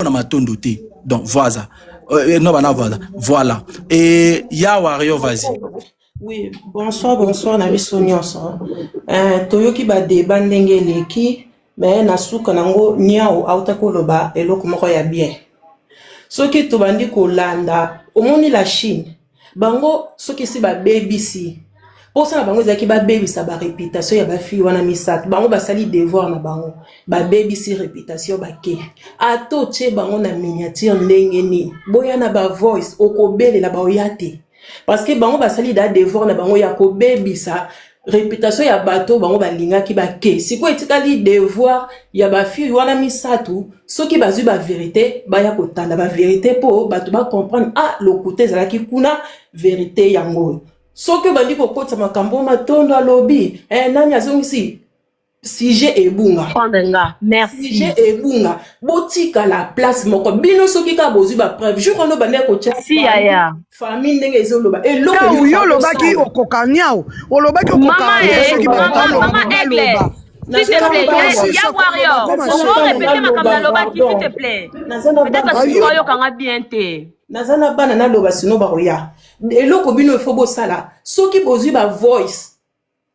Na matondo te. Donc voilà, no bana, voilà, voilà. Et ya Wario, vas-y. Oui, bonsoir, bonsoir na biso nyonso. Toyoki badébats ndenge eleki, me na suka nango niao auta koloba eloko moko ya bien. Soki tobandi kolanda, omoni la Chine, bango soki esi babebisi, mposa na bango ezalaki babebisa baréputation ya bafille wana misato. Bango basali devoir na bango, babebisi réputation, bake. Ata otie bango na miniature ndenge nini, boya na bavoice, okobelela baoya te, parce que bango basali da devoir na bango ya kobebisa réputation ya bato bango balingaki. Bake sikoyo, etikali devoir ya bafille wana misato. Soki bazwi bavérité, baya kotanda bavérité mpo bato bacomprendre: ah, lokuta ezalaki kuna, vérité yango oyo. Soki obandi kokotisa makambo matondo alobi, nani azongisi sujet ebunga. Prendre nga, merci. Sujet ebunga, botikala place moko. Bino soki kaka bozwi bapreuve, jour wana obandaki kotia Si yaya. famille ndenge ezoloba eloko. Niau, yo olobaki okoka, niau, olobaki okoka. Mama, soki mama, mama Aigle, s'il te plaît, ya Warrior, oko répéter makambo nalobaki, s'il te plaît. Peut-être parce que oyokanga bien te. Naza na bana, naloba sino bakoya. Eloko bino efo bosala, soki bozwi bavoice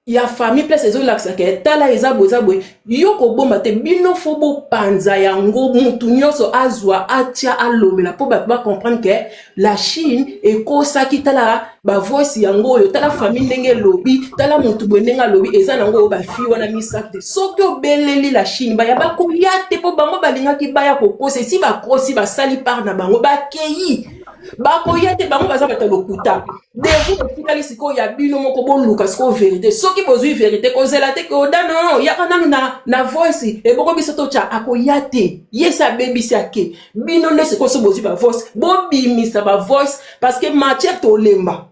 ya famille, place ezolakisaka tala eza boye, eza boye, yo kobomba te. Bino fo bopanza yango, mutu nyonso azwa, atia, alobela mpo bato bacomprendre ke la Chine ekosaki. Tala bavoice yango oyo, tala famille ndenge elobi, tala motu boye ndenge alobi, eza nango oyo bafille wana misato te. Soki obeleli la Chine, baya bakoya te, mpo bango balingaki baya kokosa. Esi bakosi, basali part na bango, bakei, bakoya te. Bango baza bato ya lokuta. Devoir etikali sikoyo ya bino moko, boluka sikoyo vérité. Soki bozwi vérité, kozela te ke oda non, yaka nanu na voice eboko biso totya. Akoya te, ye se abebisi, ake. Bino nde sikoyo, so bozwi bavoice, bobimisa bavoice, parce que matière tolemba.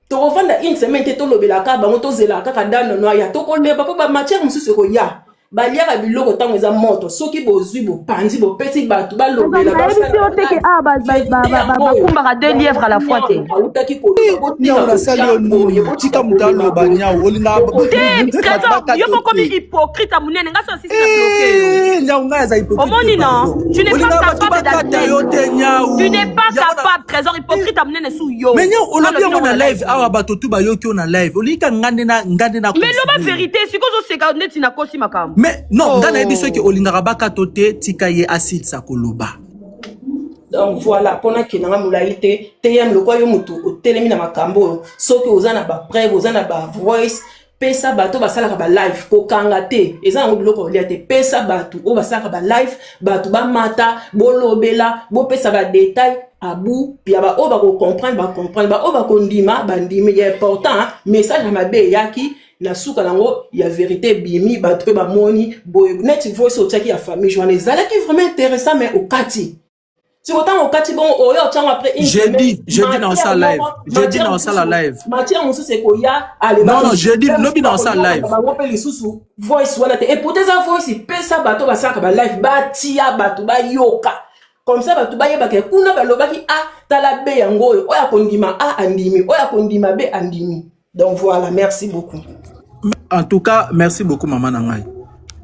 Tokovanda une semaine te, tolobelaka bango, tozelaka kaka danono aya, tokolemba, mpo bamatière mosusu ekoya. Baliaka biloko ntango eza moto. Soki bozwi, bopanzi, bopesi bato balobela. Nayebisi yo te ke ah, bakumbaka deux lièvres à la fois te. Autaki. Niau, nasali yo nini? Tika moto aloba. Niau, olingaka Te, Trésor, yo mokomi hypocrite ya monene. Nga so osisi na bloqué yo. Niau, ngai aza hypocrite? Omoni, non, tu n'es pas capable. Bakata yo te, Niau. Tu n'es pas capable, Trésor, hypocrite ya monene su yo. Mais Niau, olobi yango na live awa, bato tu bayoki yo na live. Olingi nga nde na nga nde na Mais loba vérité sikoyo, ozoseka neti nakosi makambo. Mais non, nga nayebi soki olingaka bakato te. Tika ye asilisa koloba. Donc voilà, mpona kendanga molai te. Teyami lokwa yo motu otelemi na makambo oyo. Soki oza na bapreuve, oza na bavoice, pesa bato basalaka balive. Kokanga te, eza yango biloko kolia te. Pesa bato oyo basalaka balive, bato bamata, bolobela, bopesa badetail abu ya baoyo bakocomprendre, bacomprendre, baoyo bakondima, bandimi. Ya important, message ya mabe eyaki na suka nango ya vérité ebimi, bato mpe bamoni boye. Neti voice otiaki ya famille wana ezalaki vraiment intéressant, mais okati siko ntango okati bongo, oyo otyango après une Jeudi, jeudi na osala live, jeudi na osala live. Matière mosusu ekoya. Non, jeudi lobi na osala live. Bango mpe lisusu voice wana te. Et pourtant eza voice, pesa bato basalaka balive, batia, bato bayoka. Comme ça bato bayebaka kuna balobaki a tala b yango oyo. Oyo akondima a andimi, oyo akondima b andimi. Donc voilà, merci beaucoup. En tout cas, merci beaucoup, mama na ngai,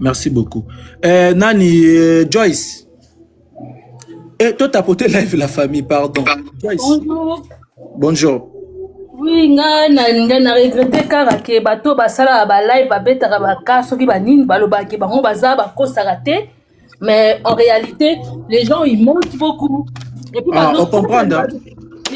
merci beaucoup. Nani, Joyce, et toi tapoter live, la famille, pardon. Joyce. Bonjour. Bonjour. Oui, nga na regretter kaka ke bato basalaka balive, babetaka baka soki banini, balobaki bango baza bakosaka te, mais en réalité les gens, ils mentent beaucoup et puis Ah, on comprend, hein?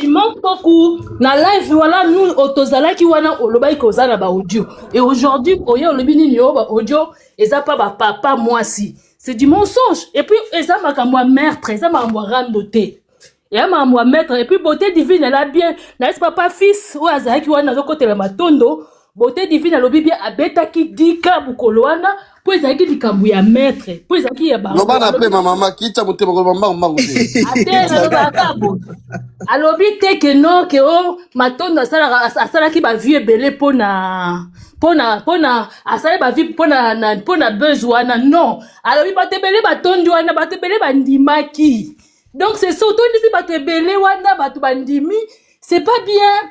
Ils mentent beaucoup na live. Voilà, nous tozalaki wana, olobaki koza na baaudio, et aujourd'hui oye olobi nini? Oyo baaudio eza pa bapapa mwasi, c'est du mensonge. Et puis eza makambo ya meurtre, eza makambo ya rando te, eya makambo ya maître. Et puis Beauté Divine, elle a bien nayesi papa fils oyo azalaki wana azokotela matondo. Beauté Divine alobi bien, abetaki dika mokolo wana mpo ezalaki likambo ya maître, mpo ezalaki ya Loba na mpe mama, kita motema, koloba mbangu mbangu te. Ate nalobaka boye, alobi te ke non, ke o matondo asalaka, asalaki bavue ebele mpona asali bavue mpona buzz wana. Non, alobi bato ebele batondi wana, bato ebele bandimaki. Donc c'est ça, otondisi bato ebele wana, bato bandimi, c'est pas bien.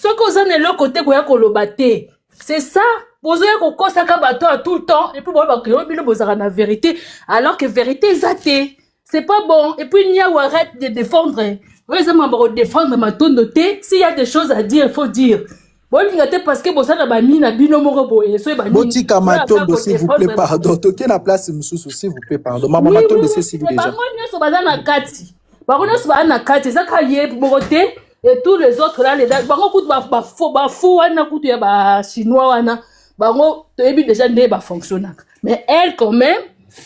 Soki oza na eloko te, koya koloba te. C'est ça, bozoya kokosaka bato ya tout le temps, et puis boyebaka yo bino bozalaka na vérité, alors que vérité eza te. C'est pas bon. Et puis Niaou, arrête de défendre. Oyo eza makambo kodéfendre Matondo te. S'il y a des choses à dire, il faut dire. Bolinga te parce que bosala bami na bino moko boye so banini. Botika Oyo aza Matondo, s'il vous plaît, kodéfendre. Pardon. Toke na place mosusu, s'il vous plaît, pardon. Mama Oui, Matondo oui, c'est sili oui, déjà. Bango nyonso baza na kati, bango nyonso baza na kati, eza kaka ye moko te. Et tous les autres là, les bango kutu bafu wana kutu ya bachinois wana, bango toyebi déjà nde bafonctionnaka. Mais elle quand même,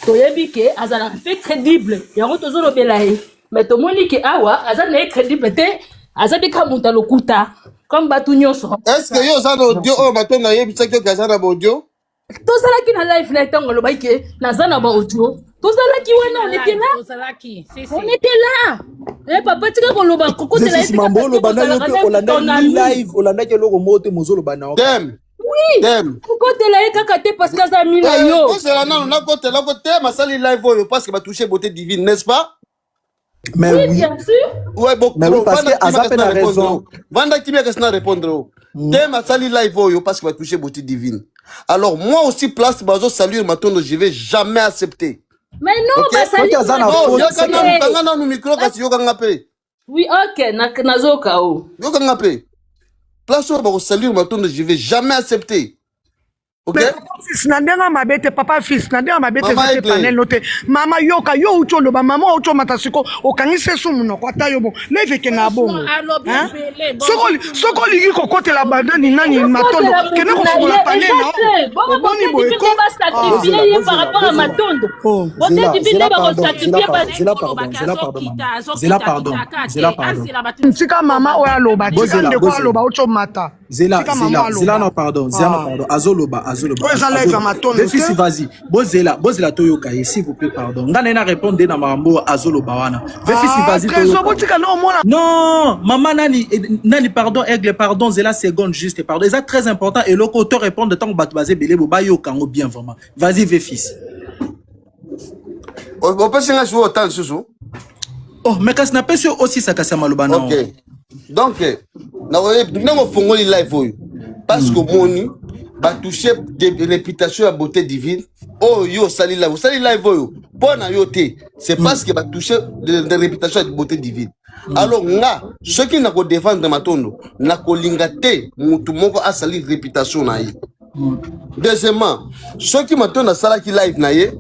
toyebi ke azalaka mpe crédible, yango tozolobela ye. Mais tomoni ke awa aza na ye crédible te, aza mpe ka moto alokuta comme bato nyonso. Est ce que yo oza na audio oyo Matondo ayebisaki oke aza na baaudio? Tozalaki na live na ntango alobaki ke naza na baaudio. Tozalaki wana, on était là. Tozalaki, si, si. On était là. Eh papa, tika koloba kokotela. Zefisi mambo oloba na yo mpe olandaki live, olandaki eloko moko te, mozoloba na yo. Tem tem. Kokotela ye kaka te parce que aza mi na yo. Kozela nano, nakotela ko te. Masali live oyo parce que batouche Beauté Divine, n'est-ce pas? Mais Oui, oui. bien sûr. Ouais, bon, Mais oui, parce vanda que aza kimia mpe na kasi na répondre raison. o. Vanda kimia kasi na répondre o. Te, masali live oyo parce que batouche Beauté Divine. Alors moi aussi, place bazo saluer Matondo, je vais jamais accepter. Mais non. Ok. Basali Soki aza na Non, faute, yoka nanu, kanga nanu micro kasi, yokanga mpe. Oui, ok, nazoka o. Yokanga mpe. Place oyo bakosalir Matondo, je vais jamais accepter. Ok. Mais papa fils, na ndenge mabe te, papa fils, na ndenge mabe te. Mama Eza te Aigle. panel no te. Mama, yoka, yo uti oloba, mama outi omata siko, okangisi esu monoko ata yo. Bon, live ekende na bongo. Alobi Hein? ebele, bon. Soki olingi kokotela banani nani Matondo, kende kofungola panel na oboni boye ko. Basacrifie ye par rapport à Matondo. Oh. Beauté Zela, Divine Zela, nde pardon, bakosacrifie. Zela, pardon, Zela, pardon, Zela, pardon, maman. Zela, pardon, Zela, pardon. Tika mama oyo aloba, tika Bozela, ndeko bozela. aloba, outi omata. Zela, Tika mama Zela, aloba. Zela, non, pardon, Zela, non, Ah. pardon. Azoloba, azoloba. Oyo eza live ya Matondo Defisi, te. vas-y. Bozela, bozela, toyoka ye, s'il vous plaît, pardon. Nga na ye na répondre na makambo oyo azoloba wana. Defisi, Ah, vas-y, Trésor, toyoka. botika na omona. Non, maman nani, nani, pardon, Aigle, pardon, Zela seconde juste, pardon. C'est très important et loko te répondre tant que bato baze belebo ba yoka ngo bien vraiment. Vas-y, Vefis. Opesi nga sikoyo ota lisusu. Oh, mais kasi na pesi yo aussi sakasa maloba na. Ok, donc nakoyebi ndenge ofongoli live oyo parce que omoni batouche de réputation ya Beauté Divine. Oyo yo osali live, osali live oyo mpo na yo te, c'est parce que batouche de réputation ya Beauté Divine. Alors nga, soki nakodéfendre Matondo, nakolinga te motu moko asali réputation na ye. Deuxièmement, soki Matondo asalaki live na ye,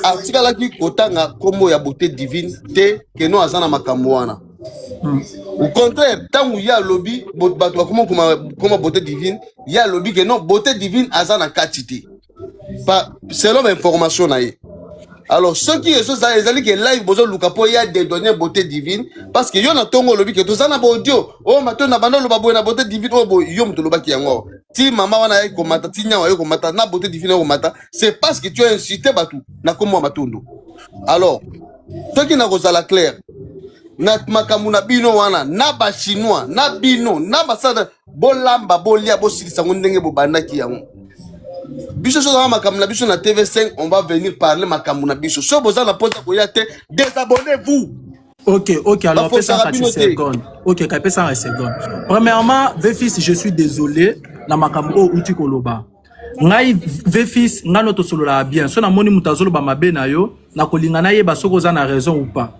atikalaki kotanga nkombo ya Beauté Divine te, keno aza na makambo wana. Au contraire, ntango ye alobi, bato bakoma koma Beauté Divine, ye alobi ke non, Beauté Divine aza na kati te, selon bainformation na ye. Alors soki ezozala ezali ke live bozoluka mpo ya dédouaner Beauté Divine, parce que yo na ntongo olobi ke toza na baaudio oyo Matondo na banda oloba boye na Beauté Divine oyo boye. Yo moto olobaki yango awa ti mama wana aye komata, ti nyawa aye komata na Beauté Divine aye komata, c'est parce que tu as incité bato na kombo ya Matondo. Alors soki nakozala clair na makambo na bino wana na bachinois na bino na basala, bolamba, bolia, bosilisa yango ndenge bobandaki yango. Biso so ozanga makambo na biso na TV5, on va venir parler makambo na biso. So boza na mposa koya te, désabonnez-vous. Ok, alors Bafosaka pesa bino kasi te. seconde. Ok, ka pesa nga seconde. Premièrement, Vefis, je suis désolé na makambo oyo uti koloba. Ngai Vefis, ngai no tosololaka bien. So namoni moto azoloba mabe na yo, nakolinga nayeba soki oza na raison ou pas.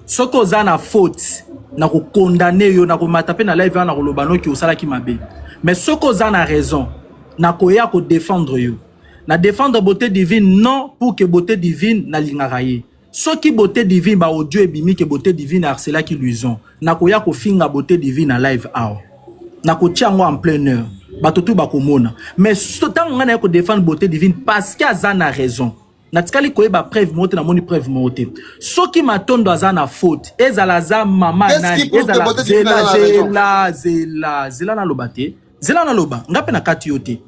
Soki oza na faute, nakokondane yo, nakomata mpe na live wana, nakoloba noki osalaki mabe. Mais soki oza na raison, nakoya kodéfendre yo. Na défendre Beauté Divine non pour que Beauté Divine nalingaka ye. Soki Beauté Divine ba audio ebimi ke Beauté Divine harcelaki Luison, nakoya kofinga Beauté Divine na live awa, nakotia yango en pleine heure, bato tu bakomona. Mais ntango ngai naye kodéfendre Beauté Divine parce que aza na raison, natikali koyeba preuve moko te, namoni preuve moko te. Soki Matondo aza na faute, ezala aza mama Qu'est-ce qui nani, prouve que ezala Beauté Divine zela aza na raison? Zela, zela, zela, naloba te, zela, naloba nga mpe na kati yo te.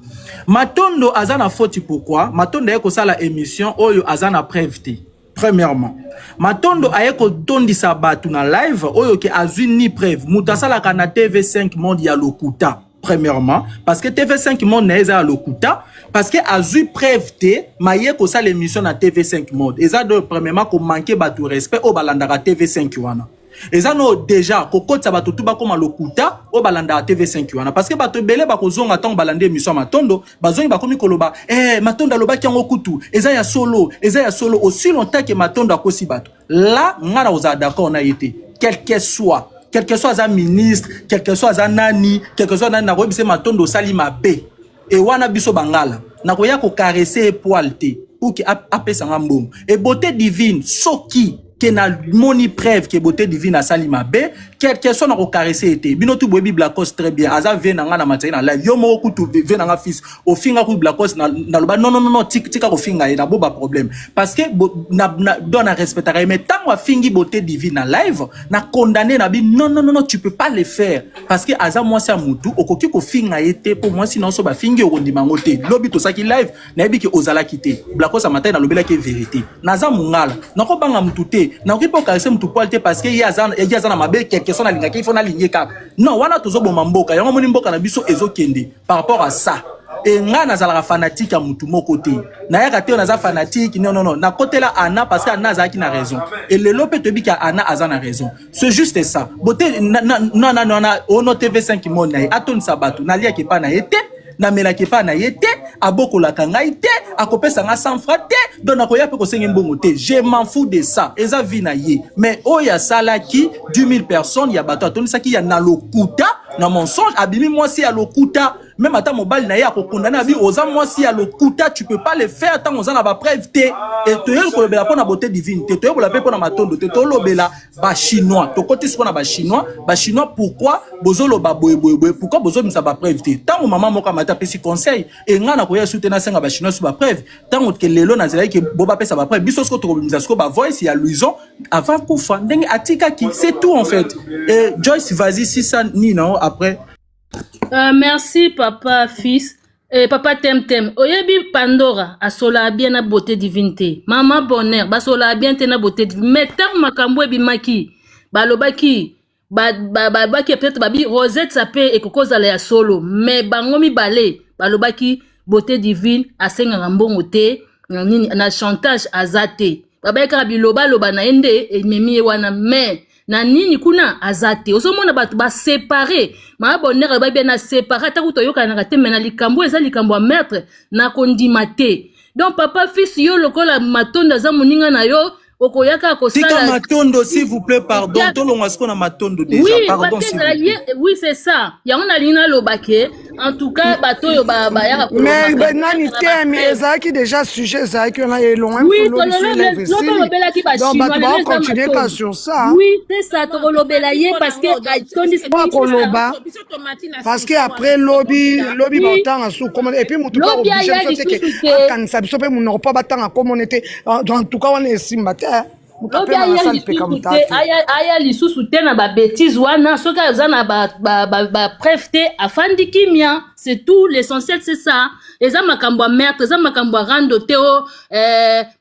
Matondo aza na faute pourquoi? Matondo aye kosala émission oyo aza na preuve te. Premièrement, Matondo aye kotondisa bato na live oyo ke azwi ni preuve. Moto asalaka na TV5 Monde ya lokuta, premièrement parce que TV5 Monde na ye eza ya lokuta, parce que azwi preuve te, maye kosala émission na TV5 Monde eza de premièrement komanke bato respect oyo balandaka TV5 wana. Eza no déjà kokotisa bato tu bakóma lokuta. oyo balandaka TV5 wana, parce que bato ebele bakozonga ntango balandi émission ya Matondo, bazongi bakomi koloba: "Eh, Matondo alobaki yango kutu eza ya solo, eza ya solo." Aussi longtemps que Matondo akosi bato la, nga na kozala d'accord na ye te, quel que soit aza ministre, quel que soit aza nani, quel que soit nani. Nakoyebisa Matondo: osali mabe. E wana biso bangala, nakoya kocaresser ye poil te pour que apesanga mbongo. E Beauté Divine, soki ke namoni preuve ke Beauté Divine asali mabe, quel que soit, nakocaresser ye te. Bino tu boyebi Blacos très bien, aza vie na nga na matiaki na live. Yo moko kutu, vie na nga fils, ofinga kutu Blacos, naloba: "Non, non, non, tika kofinga ye na bo baproblème", parce que do na respectaka ye. Mais ntango afingi Beauté Divine na live, na condamné na bi: "Non, non, non, non, tu peux pas le faire", parce que aza mwasi ya mutu, okoki kofinga ye te, mpo mwasi na so bafingi, okondima yango te. Lobi tosaki live, nayebi ke ozalaki te. Blacos amatai, nalobelaki vérité. Naza mongala, nakobanga mutu te, nakoki mpe ocaresser mutu poil te parce que ye aza na mabe. Quelque soit nalingaki, il faut nalingi kaka. Non, wana tozoboma mboka. Yango moni mboka na biso ezokende par rapport à ça. E ngai nazalaka fanatique ya mutu moko te, nayaka te naza fanatique. Non, non, non, nakotela Ana parce que Ana azalaki na raison. E lelo mpe toyebi ke Ana aza na raison, c'est juste ça. Bote nana ono TV5 moni na ye atondisa bato, naliaki epa na ye te, namelaki epa na ye te, abokolaka ngai te, akopesa nga 100 francs te, donc nakoya mpe kosenga mbongo te. Je m'en fous de ça, eza vie na ye. Mais oyo asalaki 10 000 personnes ya bato atondisaki ya na lokuta, na mensonge, abimi mwasi ya lokuta. Même ata mobali na ye akokondane, abi oza mwasi ya lokuta, tu peux pas le faire ntango oza na bapreuve te. E toyei kolobela mpo na Beauté Divine te, toyekola mpe mpo na Matondo te, tolobela Bachinois. Tokoti sikoyo na Bachinois. Bachinois, pourquoi bozoloba boye boye boye? Pourquoi bozobimisa bapreuve te? Ntango mama moko amati apesi conseil, e ngai nakoya su te, nasenga Bachinois su bapreuve. Ntango ke lelo nazelaki ke bo bapesa bapreuve, biso sikoyo tokobimisa sikoyo bavoice ya Louison avant kufa, ndenge atikaki. C'est tout en fait. Et Joyce, vas-y, si ça nino après. Merci papa fils. Papa Temtem, oyebi Pandora asolaka bien na Beauté Divine te, Mama Bonheur basolaka bien te na Beauté Divine. Mais ntango makambo ebimaki, balobaki balobaki peut-être babi Rosette mpe ekoki kozala ya solo, mais bango mibale balobaki Beauté Divine asengaka mbongo te, na nini, na chantage aza te. Babai kaka bilobaloba na ye nde ememi ye wana, mais na nini kuna aza te. Ozomona bato baséparer. Mama Bonheur aloba bien na séparer, ata kuta oyokanaka te, mais na likambo eza likambo ya maître, na kondima te. Donc papa fils, yo lokola Matondo aza moninga na yo, okoya kaka Tika kosala. Matondo, s'il vous plaît, pardon. Tolongwa sikoyo na Matondo déjà. Oui, pardon, parce s'il que vous plaît. oui, c'est ça. Yango nalingi naloba ke en tout cas bato oyo bayaka Mais kolobaka nani te, mais ezalaki déjà sujet, ezalaki wana elongwe. Oui, tolobelaki. Donc bato baocontinue ka sur ça. Oui, c'est ça, tokolobela ye parce que atondisi. Po koloba parce que après lobi lobi baotanga su komona, et puis motu mpe Lobi akooblige aya biso te ke lisusu te. Akangisa biso mpe monoko mpo batanga komona te. En tout cas wana esimba te, moto Lobi ape na aya asali peka lisusu moto te. ate. Aya lisusu te na babêtises wana. Soki aza na bapreuve te, afandi kimia, c'est tout. L'essentiel, c'est ça. Eza makambo ya maître, eza makambo ya rando te. O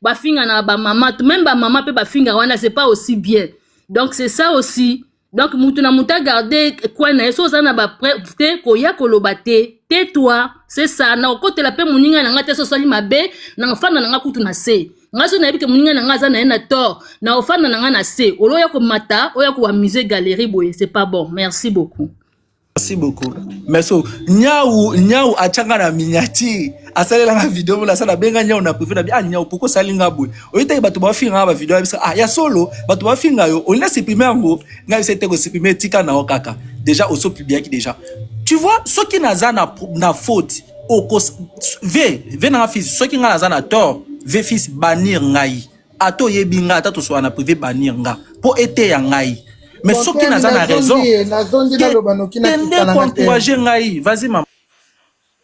bafinga na bamama, même bamama mpe bafingaka wana, c'est pas aussi bien. Donc c'est ça aussi. Donc mutu na mutu agarde coin na ye. So oza na bapreuve te, koya koloba te, tais-toi, c'est ça. Na kokotela mpe moninga na nga te. So osali mabe, na kofanda na nga kutu na se. Nga so nayebi ke moninga na nga aza na ye na tort, na kofanda na nga na se. Olo oya komata, oya koamuser galerie boye, c'est pas bon. Merci beaucoup. Merci beaucoup. Merci. Nyau, Nyau achanga na miniature. Asalelanga video mona asala, benga Nyau na privé na bi: "Ah Nyau, pourquoi salinga boye?" Oyete bato bafinga ba video bisa. Ah ya solo, bato bafinga yo, olinga supprimer yango. Ngai se te ko supprimer, tika na yo kaka. Déjà oso publiaki déjà. Tu vois, soki naza na faute, okos v v na fils, soki nga naza na tort, v fils bannir ngai. Ata oyebi nga, ata tosola na privé, bannir nga. Po eteya ngai. Mais Bon, soki Ken, naza na raison, nazondi naloba noki kende nakita nanga te. koencourager ngai. Vas-y maman.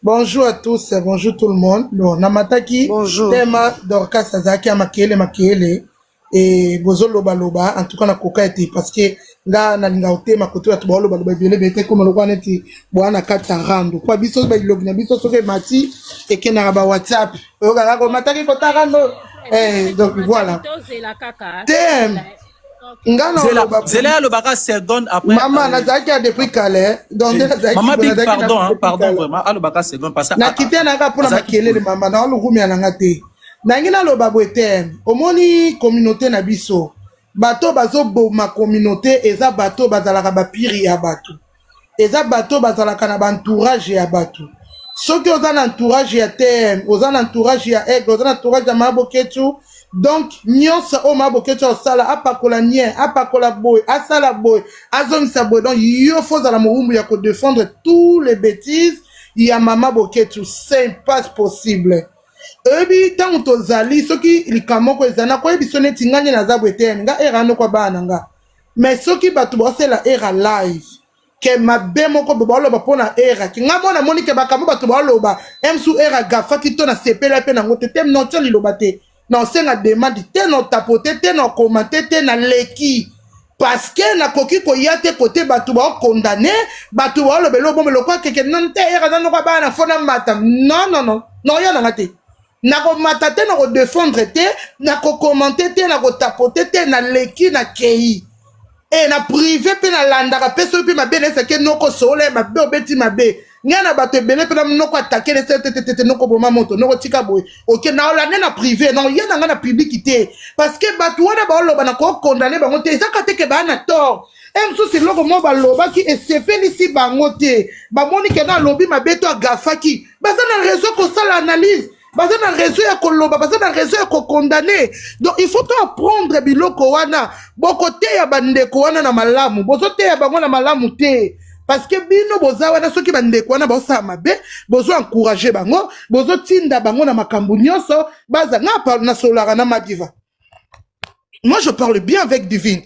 Bonjour à tous, bonjour tout le monde. Bon, namataki Bonjour. tema Dorcas azalaki ya makele makele e bozolobaloba. En tout cas nakoka ete parce que nga nalinga kotema kote bato baolobaloba ebele ebele te, koma lokwa neti boya na kati ya rando po biso babilongi na biso soki emati ekendaka ba WhatsApp, oyokaka komataki kota rando. Donc voilà. Tozela kaka. Te, nga na Zela, oloba. Zela alobaka seconde après. Mama, nazalaki ya depuis kale, donc nde nazalaki Mama boye, Big, nazalaki na pardon, hein, depuis pardon kala. vraiment, alobaka seconde parce que Nakite nanga mpona azalaki makelele. Mama, na olukumia nanga te. Nangi naloba boye te, omoni communauté na biso, bato bazoboma communauté eza bato bazalaka bapiri ya bato. Eza bato bazalaka na ba entourage ya bato. Soki oza na entourage ya TM, oza na entourage ya Aigle, oza na entourage ya Mama Boketshu, donc nyonso oyo Mama Boketshu asala, apakola nien, apakola boye, asala boye, azongisa boye, donc yo faut ozala mowumbu ya kodefendre tous les bêtises ya Mama Boketshu. C'est pas possible. Oyebi, ntango tozali, soki likambo moko ezali, nakoyebi so neti ngai nde naza boye te, nga era noko bana na nga, mais soki bato baosala era live ke mabe moko bo baoloba mpo na era ki nga mona moni ke makambo bato baoloba msu era gafaki to nasepela mpe nango te te, notio liloba te, na osenga demande te, na otapote te, na okomante te, naleki, parce que nakoki koya te kote bato baokondane, bato baolobela obombe lokwa keke non te, era aza noko bana, fo namata. Non, non, non, naoya nanga te, nakomata te, nakodefendre te, nakokomante te, nakotapote te, naleki, nakei e na privé mpe nalandaka mpe. Soki mpe mabe naesake noko solola ye mabe, obeti mabe ngai na bato ebele mpe na noko atake nese tetetete, noko boma moto, noko tika boye, oke naolande na privé, naoya na ngai na public te, parce que bato wana baoloba na kokondane bango te, ezaka te ke baa na tort. E mosusu eloko moko balobaki esepelisi bango te, bamoni ke na alobi mabe to agafaki, baza na raison kosala analyse, baza na raison ya koloba, baza na raison ya kokondane. Donc il faut to apprendre biloko wana. Bokoteya bandeko wana na malamu, bozoteya bango na malamu te, parce que bino boza wana, soki bandeko wana baosala mabe, bozo encourage bango, bozotinda bango na makambo nyonso. Baza nga nasololaka na Madiva, moi je parle bien avec Divine.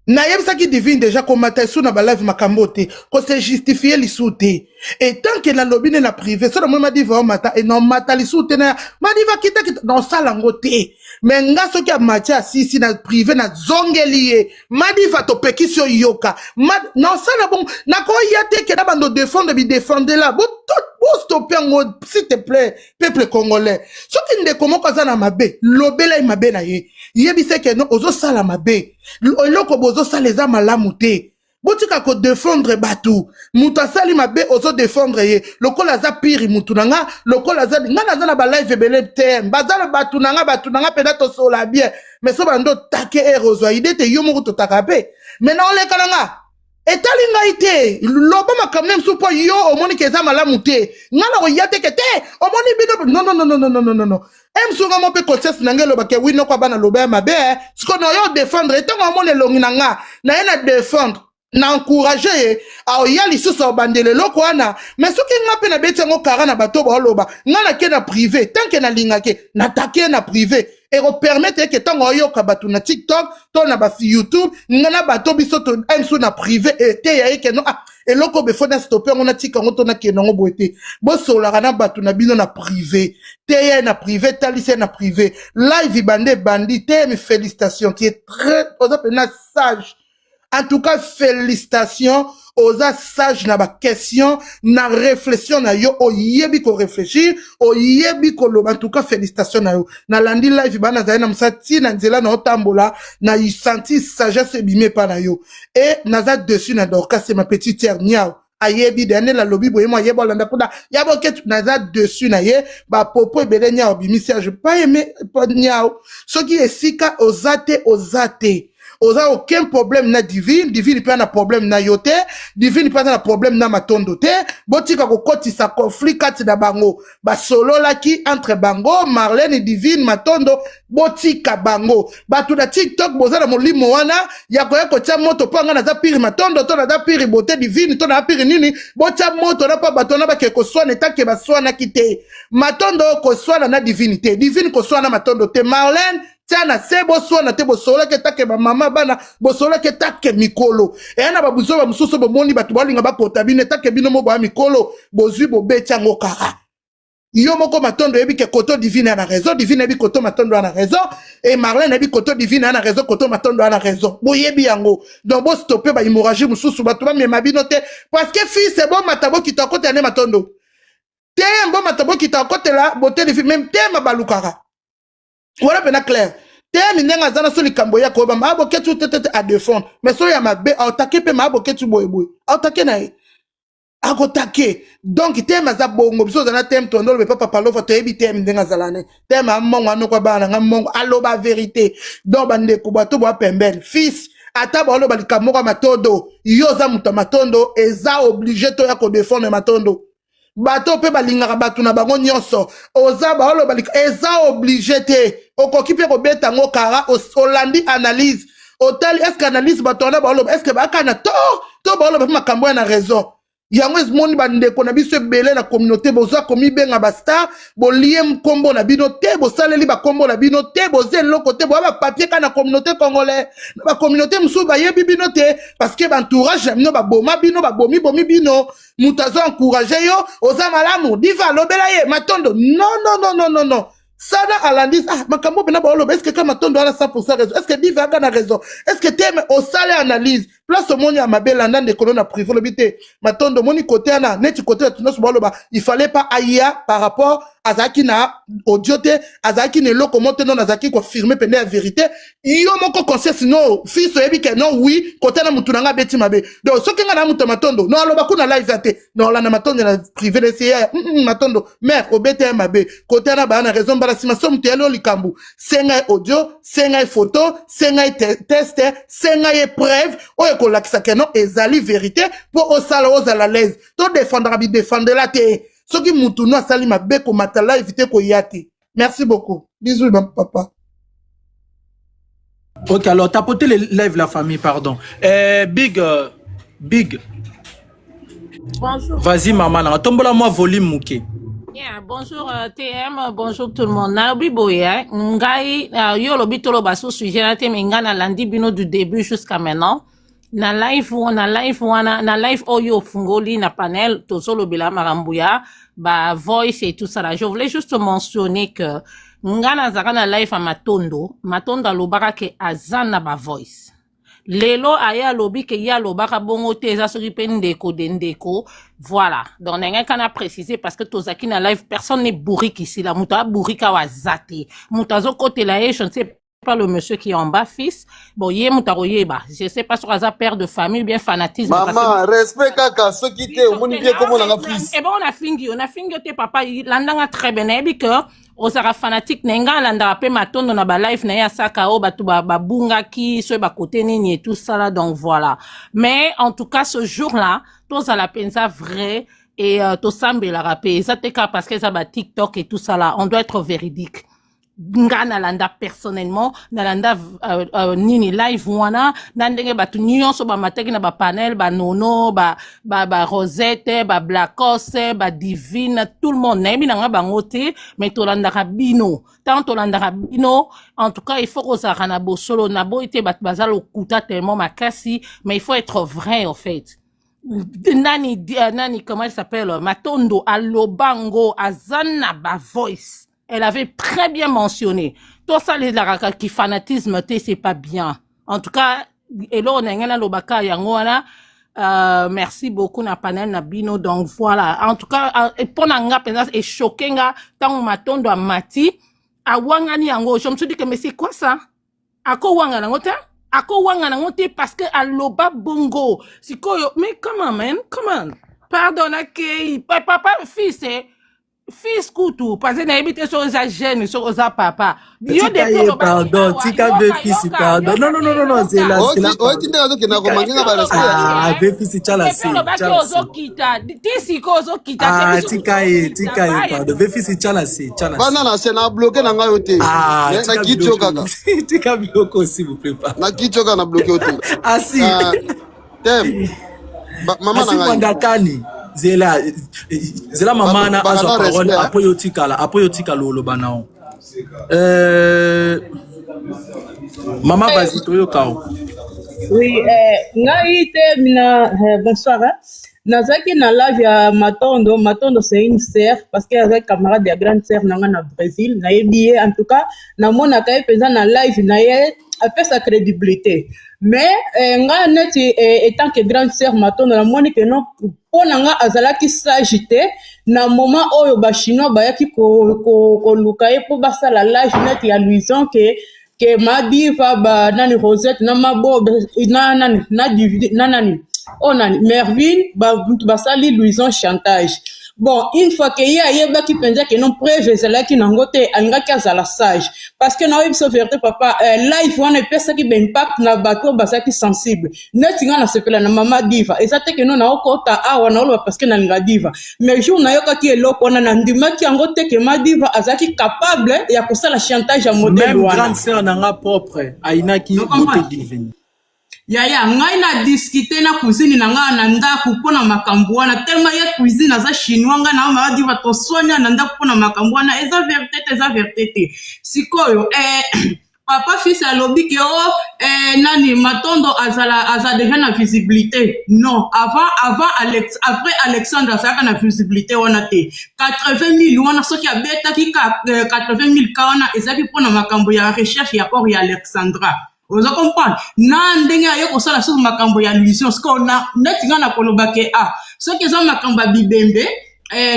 Nayebisaki Divine déjà komata esu na balive makambo te, kose justifie lisu te. Et tant que nalobi nde na privé, so namoni Madiva omata e nomata lisu te, na Madiva kitakita, nosala yango te. Me nga soki amati asisi na privé, nazongeli ye: Madiva, topekisi yo, yoka, nosala bongo, nakoya te ke na bando défendre bidefendela. Bostope yango, s'il te plaît. Peuple congolais, soki ndeko moko aza na mabe, lobela ye mabe na ye, yebisa ke no ozosala mabe, eloko bozosala eza malamu te. Botika kodefendre bato. Moto asali mabe, ozodefendre ye lokola aza pire mutu na nga, lokola aza nga. Naza na balive ebele te, baza na bato na nga, bato na nga mpenza tosola bien, mais so bando otake ere, ozwa ide te, yo moko totaka mpe. Mais na oleka na nga, etali ngai te. Loba makambo ne mosusu mpo yo omoni ke eza malamu te. Nga na koya te ke te omoni bino. Non, non, non, non, non, non, non, non. E mosusu nga mo mpe conscience na ngai elobake wi noko bana loba ya mabe. Sikoyo na oyo odefendre, ntango amoni elongi na nga na ye na défendre, na encourage ye, aoya lisusu abandela eloko wana. Mais soki nga mpe nabeti yango kara na bato baoloba, nga nake na privé, tant que nalingake natake na privé, ekopermettre eke ntango aoyoka bato na TikTok to na ba YouTube, nga na bato biso to mosusu na privé eteya ye ke no, ah, eloko befo na stope yango, natika yango to nakende yango boye te. Bosololaka na bato na bino na privé, teya ye na privé, talisa ye na privé. Live bande ebandi te. Mi félicitation, tu es très, oza mpena sage. En tout cas félicitations, oza sage na baquestion, na réflexion na yo, oyebi koréfléchir, oyebi koloba. En tout cas félicitation na yo. Nalandi live bana, nazali na mosala, ntina nzela na otambola, na senti sagesse ebimi epa na yo. E naza dessus na Dorcas, c'est ma petite sœur. Niao ayebi de ande nalobi boye, mo ayebi olanda mpona ya boketu, naza dessus na ye. Bapopo ebele niao abimisi, je pas aimé niao. Soki esika oza te, oza te, oza aucun problème na Divine, Divine mpe na problème na yo te, Divine mpe aza na problème na Matondo te. Botika kokotisa conflit kati na bango. Basololaki entre bango, Marlene, Divine, Matondo, botika bango. Bato na TikTok boza na molimo wana ya koya kotia moto mpo anga naza pire Matondo to naza pire Bote Divine to naza pire nini. Botia moto na mpo bato wana bake koswana, etake baswanaki te. Matondo koswana na Divine te, Divine koswana na Matondo te. Marlene tia na se, boswana te, bosololaki etake bamama bana, bosololaki etake mikolo. Eya na babuzoba mosusu bomoni bato balinga bakota bino, etake bino mo boya mikolo, bozwi bobeti yango kara. Yo moko Matondo oyebi ke koto Divine ya na raison, Divine ayebi koto Matondo ya na raison, e Marlene ayebi koto Divine ya na raison, koto Matondo ya na raison, boyebi yango. Donc bostope bahémorragie mosusu, bato bamema bino te, parce que fils bomata bokita okotela nde Matondo te, bomata bokita okotela Bote Divine même tema balukaka wana mpena clair te. Ndenge aza na so likambo ya koyeba maa Boketu te te te adefendre, mais so ya mabe aotake mpe maa Boketu boyeboye, aotake na ye, akotake. Donc teme aza bongo, biso ozala na teme tondo oloba papa Palova, toyebi teme ndenge azala ne teme amongo anokwa bana na nga mongo aloba vérité. Donc bandeko bato boya pembeni, fils Ata baoloba likambo moko ya matondo, yo oza moto ya matondo, eza oblige toya kodefendre matondo. Bato mpe balingaka bato na bango nyonso. Oza baoloba eza oblige te. Okoki mpe kobeta yango kara, olandi analyse, otali est-ce analyse bato wana baoloba, est-ce bayaka na tort to baoloba mpe makambo ya na raison. Yango ezomoni bandeko na biso ebele na communauté, bozwa komibenga bastar, bolie nkombo na bino te, bosaleli bakombo na bino te, boza eloko te, boya bapapier kaka na communauté congolais. Na bacommunauté mosusu bayebi bino te, parce que baentourage na bino baboma bino, babomi bomi bino. Moto azo encourage yo, oza malamu, diva alobela ye matondo. Non, non, non, non, non, non. Sana alandisi, ah, makambo mpena baoloba, est-ce ka matondo wana 100 raison, est-ce diva aka na raison, est-ce te me osali analyse, place omoni ya mabe, landa ndeko no na privé, olobi te matondo, omoni kote wana neti kote bato nyonso baoloba, il fallait pas aya par rapport azalaki na audio te, azalaki na eloko mo te. Non, azalaki koaffirme pene ya vérité. Yo moko conscience no fils oyebi ke non, oui, kote na mutu na nga abeti mabe. Donc soki nga na mutu ya matondo, no aloba kuna live ya te, no olanda matondo na privé, nesi ya matondo mare obeti ya mabe, kote wana baya na raison. Mbala nsima so moto yali o likambo, senga ye audio, senga ye photo, senga ye test, senga ye preuve oyo ekolakisa ke non, ezali vérité, mpo osala ozala l'aise. Todefendaka bidefendela te. Soki mutu no asali mabe, komata live te, koya te. Merci beaucoup, bisous papa. Ok, alors tapotez les live, la famille, pardon. Big, Big. Bonjour. Vas-y, maman, na tombola moi volume muke. Yeah, bonjour TM, bonjour tout le monde. Nalobi boye, hein. Ngai, yo lobi toloba sur sujet na te, mais ngai nalandi bino du début jusqu'à maintenant. Na live wana, na live oyo ofungoli na panel, tozolobela makambo ya ba voice et tout ça là. Je voulais juste mentionner que ngai nazalaka na live ya Matondo. Matondo alobaka ke aza na ba voice. Lelo aye alobi ke ye alobaka bongo te, eza soki mpe ndeko de ndeko. Voilà, donc ndenge kana préciser, parce que tozalaki na live, personne n'est bourrique ici. La moto abourrique awa aza te. Moto azokotela ye, je ne sais pas, le monsieur qui est en bas, fils, bon, ye moto akoyeba, je sais pas soki aza père de famille ou bien fanatisme, parce que Mama, respect kaka, soki te omoni bien komonanga fils. Ebongo nafingi yo, nafingi yo te papa, landanga très bien. Nayebi ke ozalaka fanatique na ye. Ngai alandaka mpe matondo na balive na ye, asaka oyo bato babungaki soki bakote nini et tout ça là. Donc voilà, mais en tout cas ce jour là tozala mpenza vrai et tosambelaka mpe. Eza te kaka parce que eza batiktok et tout ça là, on doit être véridique. Nga nalanda personnellement, nalanda nini, live wana na ndenge bato nyonso bamataki na bapanel, banono, barosette, ba bablacos, badivine, tout le monde. Nayebi na nga bango te, mais tolandaka bino. Ntango tolandaka bino, en tout cas il faut kozalaka na bosolo. Naboyi te, bato baza lokuta tellement makasi, mais il faut être vrai en fait. Nani, nani, comment il s'appelle, Matondo alobango aza na bavoice, elle avait très bien mentionné. Tosalelaka ki fanatisme te, c'est pas bien. En tout cas eloko na ngai nalobaka yango wana. Merci beaucoup na panel na bino. Donc voilà, en tout cas mpo na nga mpenza echoke nga ntango Matondo amati awangani yango. Je me suis dit que mais c'est quoi ça? Akowangana yango te, akowangana yango te, parce que aloba bongo sikoyo. Mais comment, man, comment? Pardon, akei papa, fils, eh? Fils kutu, parce que nayebi te soki oza jeune, soki oza papa. Yo depuis, pardon, tika be fils, pardon. Non, non, non, non, non, zela, zela. Oti ndenge azokenda komangenga barespect. Ah, be fils, tala se. Olobaki ozokita ti sikoyo, ozokita. Ah, tika ye, tika ye, pardon. Be fils, tala se, tala se. Bana na se na bloqué na ngai yo te. Ah, na kiti yo kaka. Tika biloko, s'il vous plaît, pardon. Na kiti yo kaka, na bloqué yo te. Ah si. Tem mama na Asi ngai. Mwandakani, zela, zela, mama na azwa parole. Après yo tikala, après yo tikala oloba nao. Mama, vas-y, toyoka o. Oui, ngai te na bonsoir. Hein. Nazalaki na live ya Matondo. Matondo c'est une sœur, parce que azalaki camarade ya grande sœur na nga na Brésil. Nayebi ye, en tout cas namonaka ye mpenza na live na ye, apesa crédibilité. Mais nga neti étant que grande sœur Matondo, namoni ke non, mpo na nga azalaki sage te na moment oyo bachinois bayaki koluka ko ye mpo basala live neti ya Louison, ke madiva ba nani, Rosette na Mabobe na nani na, na nani oyo nani, Mervine, bato basali Louison chantage. Bon, une fois ke ye ayebaki mpenza ke non, preuve ezalaki nango te, alingaki azala sage, parce que naoyebi biso vérité, papa, live wana epesaki baimpact na bato oyo bazalaki sensible. Neti nga nasepela na mama Diva, eza te ke no naokota awa naoloba parce que nalinga Diva, mais jour nayokaki eloko wana, nandimaki yango te ke ma Diva azalaki capable ya kosala chantage ya modèle Même wana. grande sœur na nga propre ayinaki Beauté Divine. Yaya, ngai na discuter na cousine na ngai na ndako mpo na makambo wana, tellement ye cousine aza chinois, ngai na mama Diva toswani na ndako mpo na makambo wana. Eza vérité te, eza vérité te. Sikoyo papa fils alobi ke o nani, Matondo azala aza déjà na visibilité. Non, avant Alex, après Alexandre azalaka na visibilité wana te. 80 000 wana, soki abetaki ka 80 000 ka wana, ezalaki mpona makambo ya recherche ya corps ya Alexandra. Oza comprendre na ndenge aye kosala soki makambo ya illusion. Sikoyo na neti ngai na koloba ke ah, soki eza makambo ya bibembe,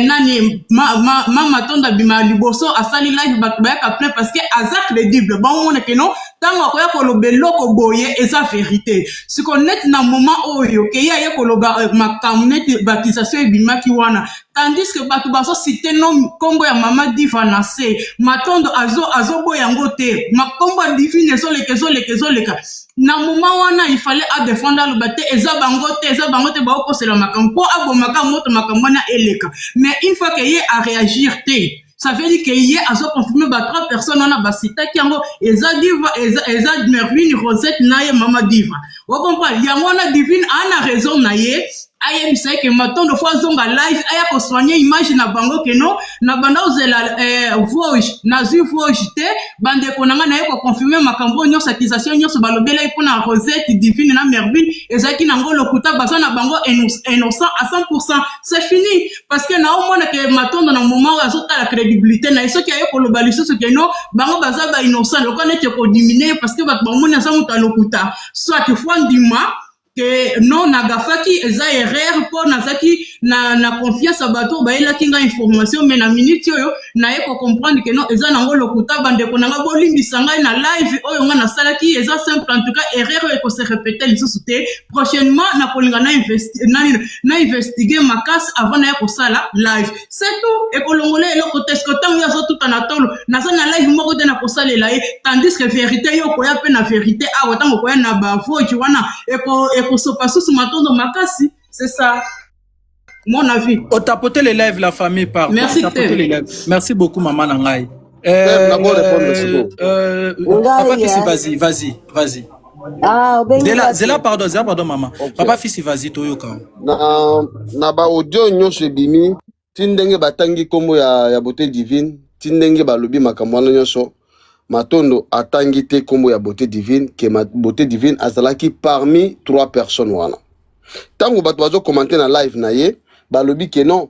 nani, ma Matondo abima liboso, asali live, bato bayaka plein parce que aza crédible. Baomona ke no, ntango akoya koloba eloko boye, eza vérité. Siko neti na moment oyo ke ye aye koloba makambo neti baaccusation ebimaki wana, tandis que bato bazociter no nkombo ya mama Diva na se, Matondo azoboya yango te, makombo ya Divine ezoleka, ezoleka, ezoleka. Na moment wana, il fallait adéfendre, aloba te eza bango te, eza bango te, baokosela makambo mpo abomaka moto, makambo wana eleka. Mais une fois ke ye aréagir te, ça veut dire que ye azoconfirme ba trois personnes wana basitaki yango, eza Diva, eza Mervine, Rosette na ye mama Diva. Ocomprendre yango wana, Divine aa na raison na ye. Ayebisa ye ke Matondo fo azonga live, aya kosoigner image na bango ke no, na banda ozela voge, nazwi voge te. Bandeko na ngai, naye koconfirme makambo oyo nyonso, accusation nyonso balobelaki mpona Rosette, Divine na Mervine ezalaki nango lokuta, baza na bango innocent à 100, c'est fini. Parce que naomona ke Matondo na moment oyo azotala crédibilité na ye. Soki aye koloba lisusu ke no, bango baza bainnocent, lokola neti ekodiminuer, parce que bato bamoni aza moto alokuta. Soit fo ndima ke non, nagafaki, eza erreur, mpo nazalaki na confiance ya bato oyo bayelaki ngai information, mais na minute oyo naye kocomprendre ke non, eza nango lokuta. Bandeko na ngai, bolimbisa ngai na live oyo ngai nasalaki, eza simple. En tout cas, erreur oyo ekose répéter lisusu te. Prochainement nakolinga na investigue makasi avant naya kosala live, c'est tout. Ekolongola eloko te. Ceque ntango yo azotuta na tolo, naza na live moko te na kosalela ye, tandis que vérité, yo okoya mpe na vérité awa. Ntango okoya na bavoice wana, ekosopa susu Matondo makasi. C'est ça mon avis. Otapoter les lives, la famille, pardon. Merci. Tapoter les lives. Merci beaucoup, maman na ngai. Nako répondre sikoyo. Papa Ngai, Fisi, eh. vas-y, vas-y, vas-y. Ah, obengi Zela, nga Zela, te. pardon, Zela, pardon, maman. Ok. Papa Fisi, vas-y, toyoka. Na baaudio nyonso ebimi, ti ndenge batangi nkombo ya Beauté Divine, ti ndenge balobi makambo wana nyonso, Matondo atangi te nkombo ya Beauté Divine, ke Beauté Divine azalaki parmi trois personnes wana. Ntango bato bazocommenter na live na ye, balobi ke non,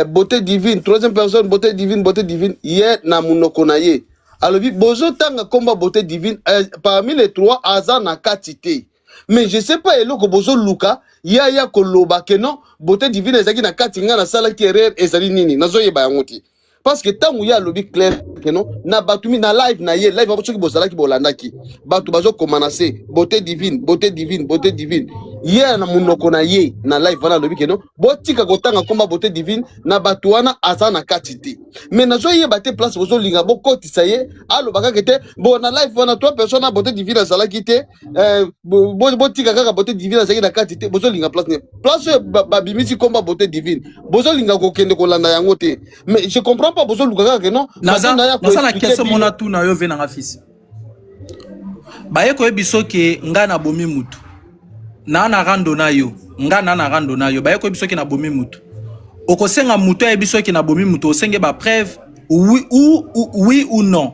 Beauté Divine, troisième personne, Beauté Divine, Beauté Divine, ye na monoko na ye alobi bozotanga nkombo ya Beauté Divine, parmi les trois aza na kati te. Mais je sais pas eloko bozoluka ye aya koloba ke non, Beauté Divine ezalaki na kati, ngai nasalaki erreur, ezali nini? Nazoyeba yango te, parce que ntango ye alobi clair ke non, na bato mi na live na ye, live yango soki bozalaki bolandaki, bato bazokoma na se Beauté Divine, Beauté Divine, Beauté Divine. Ye na monoko na ye na live wana alobi ke non, botika kotanga nkomba Beauté Divine, na bato wana aza na kati te. Mais nazoyeba te place bozolinga bokotisa ye, aloba kaka te bo na live wana trois personnes na Beauté Divine azalaki te. Botika kaka Beauté Divine azalaki na kati te. Bozolinga place nini? Place oyo babimisi komba Beauté Divine, bozolinga kokende kolanda yango te. Mais je comprends pas, bozoluka kaka ke non. Naza Matondo aya naza na koexpliquer question bino. mona tuna yo ve nanga fisi. Baye koyebi soki ngai nabomi mutu na rando na yo, nga na rando na yo, baye koyebi soki nabomi mutu, okosenga mutu ayebi soki nabomi mutu, osenge bapreuve, oui ou non?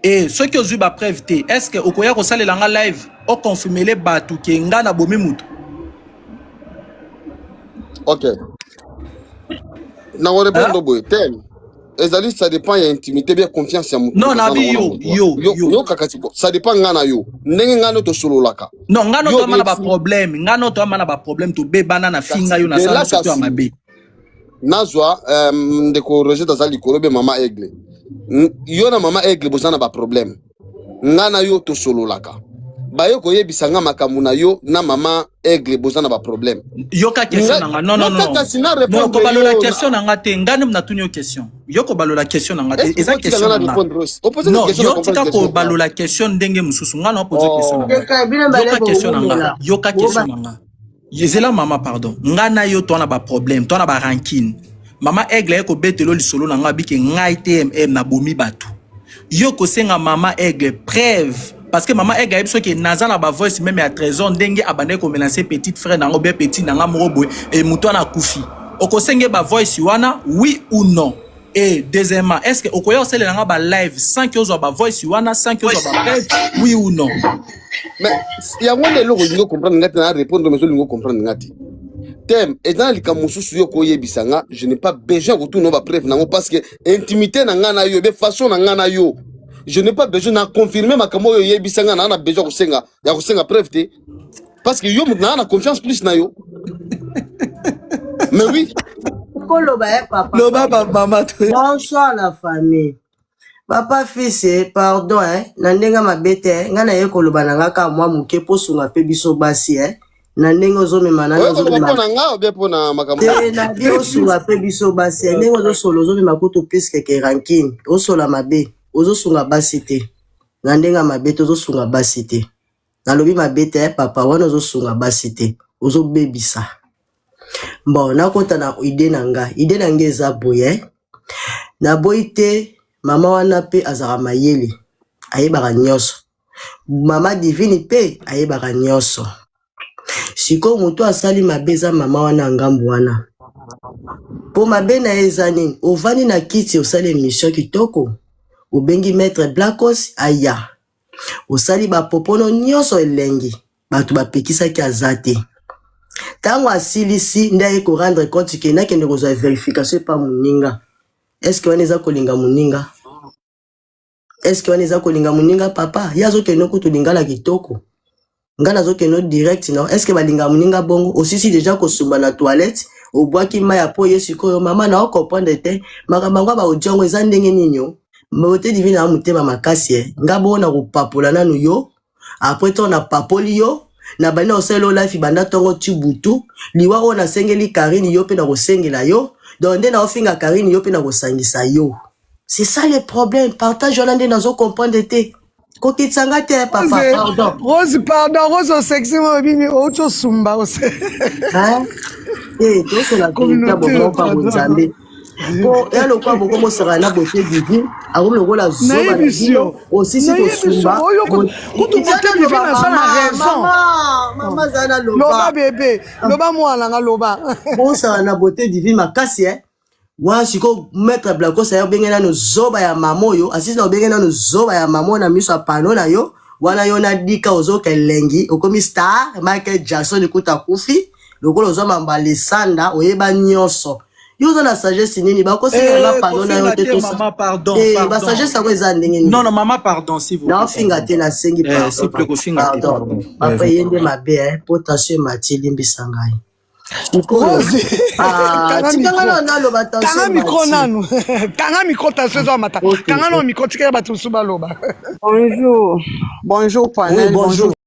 E soki ozwi bapreuve te, est ce que okoya kosalela nga live, oconfirmele bato ke nga nabomi mutu? Ok, nakorépondre boye te. Ezali, ça dépend ya intimité bien confiance ya motu. Non, Aza nabi nango na yo, motu wana. yo, yo yo. Yo kaka siko, ça dépend nga na yo, ndenge nga no tosololaka. Non, nga no Yo toama na oyebisi baproblème, nga no toama na baproblème, tobebana na finga yo, nasala Zela nyonso to ya kasi mabe. Nazwa ndeko Roger aza likolo be mama Aigle. Yo na mama Aigle boza na baproblème, nga na yo tosololaka. Baye koyebisa nga makambo na yo na mama Aigle, boza na baproblème. Yoka question na nga. Non, non, non. Kasi na Non, répondre kobalola yo. Question na nga te. Nga nde natuni yo question. Yo kobalola question na nga te. Est-ce que Eza otika question nga na na nga. répondre aussi? Opose Non, question na yo comprendre tika question. kobalola question ndenge mosusu. Nga na opose Oh. question na nga. Ndeka, bino bale Yoka question na nga. bowumela. Yoka question na nga. Yezela mama, pardon. Nga na yo to na ba problème, to na ba rancune. Mama Aigle ye kobetelo lisolo na nga bike ngai TMM na bomi bato. Yo kosenga mama Aigle preuve parce que mama Aigle ayebi soki naza na ba voice même ya Trésor ndenge abandaki komenacer petite frère nango bien petit nanga moko boye e moto wana akufi. Okosenge ba voice wana, oui ou non? Et deuxièmement, est-ce que okoya osalela nga ba live sans que ozwa ba voice wana, sans que ozwa ba preuve, oui ou non? Mais yango nde eloko olingi comprendre nga te. Na répondre, mais olingi comprendre nga te. Tem eza na likambo mosusu yo koyebisa nga, je n'ai pas besoin kotuna bapreuve nango parce que intimité na nga na yo ebe façon na nga na yo, je n'ai pas besoin na confirmer makambo oyo oyebisa nga. Naa na besoin kosenga ya kosenga preuve te parce que yo moto naa na confiance plus na yo, mais oui. Koloba ye papa. Loba ba mama to. Bonsoir la famille. Papa fils, pardon, na ndenge mabe te, ngai naye koloba na nga kaka mwa moke mpo sunga mpe biso basi, na ndenge ozomema nani. Oyo koloba Ozomema mpo na nga obie mpo na makambo? Te, na bi osunga mpe biso basi, ndenge ozosola, ozomema kutu plus que rancune. Osola mabe, ozosunga basi te na ndenge ya mabe te, ozosunga basi te. Nalobi mabe te, papa wana, ozosunga basi te, ozobebisa. Bon, nakota na idée na nga. Idée na nga eza boye: naboyi te, mama wana mpe azalaka mayele, ayebaka nyonso. Mama Divine mpe ayebaka nyonso. Sikoyo moto asali mabe eza mama wana ya ngambu wana. Mpo mabe na ye eza nini? Ovandi na kiti, osali émission kitoko, obengi maître Blacos aya, osali bapopono nyonso elengi, bato bapekisaki aza te. Ntango asilisi nde aye korendre compte ke nakende kozwa vérification epa moninga. Est-ce wana eza kolinga moninga? Est-ce wana eza kolinga moninga? Papa ye azokende kutu lingala kitoko, ngai nazokende direct na. Est-ce balinga moninga bongo? Osisi déjà kosumba na toilette, obwaki mai ya po ye. Sikoyo mama na ocomprendre te makambo yango. Baaudio yango eza ndenge nini? O Beauté Divine ya motema makasi e nga bongo na kopapola nanu yo. Après ntango napapoli yo, na bandi na kosalela yo live banda ntongo ti butu. Liwa oyo nasengeli Karine, yo mpe na kosengela yo. Donc nde naofinga Karine, yo mpe na kosangisa yo. C'est ça le problème, partage wana nde nazocomprendre te. Kokitisa nga te, papa. Rose, pardon. Rose, pardon, Rose osexi mo obini outi osumba ose. Hein? Te, tosola vérité. Communauté, Bomoko ya pardon. bonzambe po ya lokwa bokomosaka na Beauté Divine, akomi lokola zoba na Nayebisi bino. yo. Osisi Nayebisi yo. kosumba. Oyo kutu Beauté Divine aza na raison. Mama aza na loba. loba. Bebe, loba, mwana nga, loba. Bosala na Beauté Divine makasi e wana. Sikoyo maître Blacos aye, obenge nano zoba ya mama oyo asisi na obenge nano zoba ya mama oyo na miso ya pano na yo wana. Yo na dika ozoka elengi, okomi star. Michael Jackson kuta akufi lokola ozwa mamba lesanda. Oyeba nyonso, yo oza na sagesse nini? Bakosenga Eh, pardon na yo kofinga te. te, mama, pardon, Eh, pardon. basagesse yango eza ndenge nini? Non, non, mama, pardon, s'il vous plaît. Naofinga te, nasengi Eh, s'il vous plaît, pardon. kofinga te, Pardon. pardon. Papa, Eh, ye nde mabe, po tension emati, elimbisa ngai sikoyo. Rose, Ah, kanga tikanga micro. na naloba. Kanga Tension micro emati. nanu, kanga micro, tension ezomata. Ok. Kanga nano micro, tikela bato mosusu baloba. Bonjour, bonjour Oui. panel, Bonjour. bonjour.